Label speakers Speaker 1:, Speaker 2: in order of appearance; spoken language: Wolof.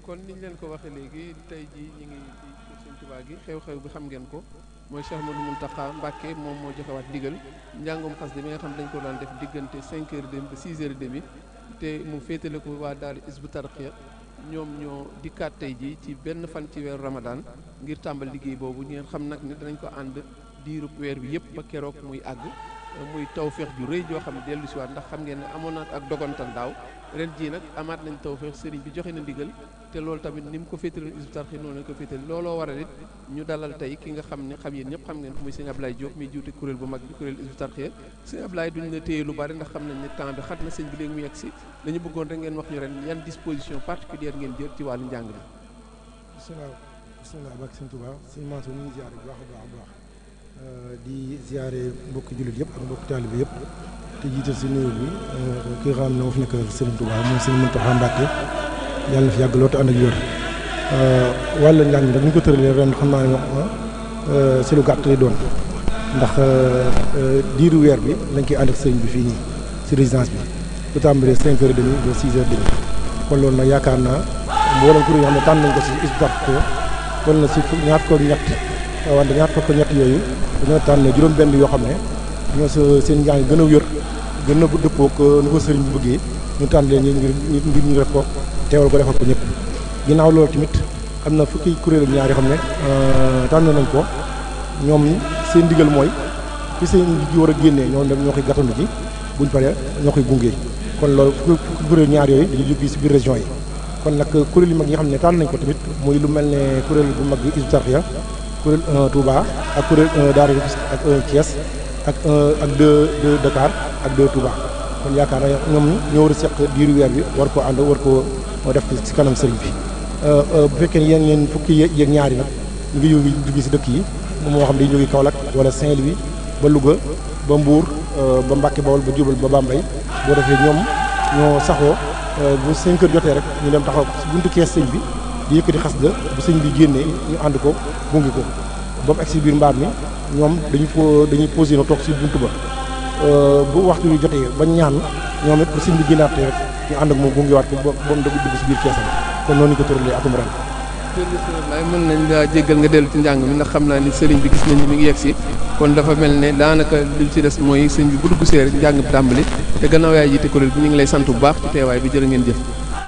Speaker 1: kon niñ leen ko waxee léegi tey jii ñu ngi ci Sëñ Tuubaa gi xew-xew bi xam ngeen ko mooy Cheikh Ahmadou Mountakha Mbacké moom moo joxewaat ndigal njàngum xasida mi nga xam dañ ko daan def diggante 5h30 ba 6h30 te mu féetale ko waa daara Hizbut Tarqiyyah ñoom ñoo dikkaat tey jii ci benn fan ci weeru Ramadan ngir tàmbal liggéey boobu ngeen xam nag ne danañ ko ànd diirub weer bi yëpp ba keroog muy àgg muy tawféex ju rëy joo xam dellu si waat ndax xam ngeen ne amoon na ak dogantal daaw ren jii nag amaat nañ tawféex sëriñ bi joxe na ndigal te loolu tamit ni mu ko féetaloon Hizbut Tarqiyyah noonu lañ ko féetale looloo waral it ñu dalal tey ki nga xam ne xam yéen ñëpp xam ngeen ko muy sëñ Ablaye Diop mi jiite kuréel bu mag bi kuréel Hizbut Tarqiyyah sëñ Ablaye duñ la téye lu bari ndax xam nañ ne temps bi xat na sëñ bi léegi mu yegg si dañu bëggoon rek ngeen wax ñu ren yan disposition particulière ngeen jël ci wàllu njàng mi.
Speaker 2: bismillah barke sëñ Tuubaa sëñ Mansour ñu ngi ziare bu baax a baax di ziare mbokki jullit yëpp ak mbokki taalibe yëpp te jiital si nuyu bi ki nga xam ne moo fi nekk Sëriñ Tuubaa moom Sëriñ Mountakha Mbacké yàlla na fi yàgg lool te ànd ak wér wàllu njàng mi nag ñu ko tëralee ren xam naa ne si lu gàtt lay doon ndax diiru weer bi lañ koy ànd ak sëriñ bi fii nii si résidence bi bu tàmbalee 5h30 ba 6h30 kon loolu nag yaakaar naa mboolem kuréel yoo xam ne tànn nañ ko si Hizbut Tarqiyyah toll na si ñaar ko ñett wante ñaar ko ñett yooyu dañoo tànn juróom-benn yoo xam ne ñoo seen njàng gën a wér gën a dëppoo ak ni ko sëriñ bi bëggee ñu tànn leen ngir ñu def ko teewal ko defal ko ñëpp ginnaaw loolu tamit am na fukki kuréel ak ñaar yoo xam ne tànn nañ ko ñoom seen ndigal mooy fi seen ji war a génnee ñoo dem ñoo koy gàttandu ji buñ paree ñoo koy gunge kon loolu fukki kuréel ñaar yooyu dañuy jóg si biir région yi kon nag kuréel yu mag yi nga xam ne tànn nañ ko tamit muy lu mel ne kuréel bu mag bi Hizbut Tarqiyyah kuréel 1 Touba ak kuréel 1 Daara ak 1 Thiès ak 2 Dakar ak 2 Touba kon yaakaar naa ñoom ñoo war a seq diiru weer bi war koo ànd war koo def ci kanam sëriñ bi bu fekkee ne yéen ngeen fukki yeeg ñaari nag ñu ngi jóge si dëkk yi moo xam dañuy jóge Kaolack wala Saint-Louis ba Louga ba Mbour ba Mbacké Bawol ba Diourbel ba Bambey boo defee ñoom ñoo saxoo bu 5 heures jotee rek ñu dem taxaw si buntu kees sëñ bi di yëkkati xasida bu sëñ bi génnee ñu ànd ko gunge ko ba mu egg si biir mbaar mi ñoom dañuy posé na toog si buntu ba bu waxtu bi jotee ba ñaan ñoom it bu sëñ bi génnaatee rek ñu ànd ak moom gungewaat ko ba mu dugg si biir keesam kon noonu ñu ko tëralee atum ren.
Speaker 1: jërëjëf mën nañ laa jéggal nga dellu ci njàng mi ndax xam naa ni sëriñ bi gis nañ ni mi ngi yegg si kon dafa mel ne daanaka li ci des mooy sëñ bi bu dugg see rek njàng bi tàmbali te gannaaw yaay jiite kuréel bi ñu ngi lay sant bu baax ci teewaay bi jërë ngeen jëf.